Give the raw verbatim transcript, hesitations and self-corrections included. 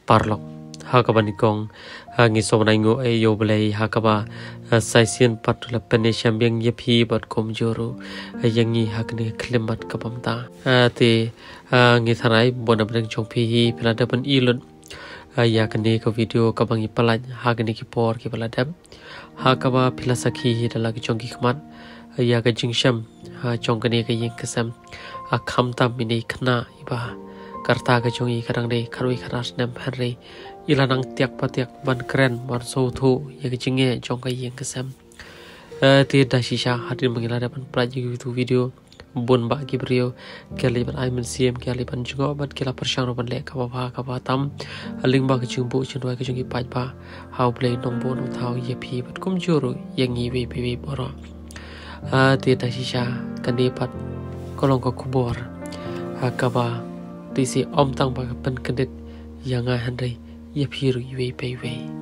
Paralok, ha kaba nyngkong, ha ngi sngewbha ai nguh ïa U Blei ha kaba, ha, sa shisien pat u la pynïashem ïa phi bad kumjuh ruh ïa ngi ha kane ka khyllipmat kaba mynta. Ha, te, ha, ngi tharai bun na pdeng jong phi hi phi la dep ban ïohi lut, ha, ïa kane ka video kaba ngi pyllait ha kine ki por kiba la dep, ha kaba phi la sakhi hi da la ki jong ki khmat ïa ka jingshem, ha, jong kane ka ïing ka sem. Ha, khamtam ine i khynnah iba ka rta ka jong i ka dang dei khatwei khatar snem, hynrei i la nang tiak pa tiak ban kren ban sngewthuh ïa ka jingeh jong ka ïing ka sem. Eh, te da shisha hadien ba ngi la dep ban pyllait ïa kitu ki video, bun bah ki briew ki la leit ban ai mynsiem, ki la leit ban jngoh bad ki la pyrshang ruh ban leh kaba bha kaba tam ha lyngba ka jingbuh jingduwai ka jong ki paidbah. Ha, U Blei Nongbuh Nongthaw ïa phi bad kumjuh ruh ïa ngi iwei pa iwei baroh. Ha, te da shisha kane pat ka long ka khubor, ha, kaba te shi ym tang ba ka pynkyndit ïa nga hynrei ïa phi ruh iwei pa iwei.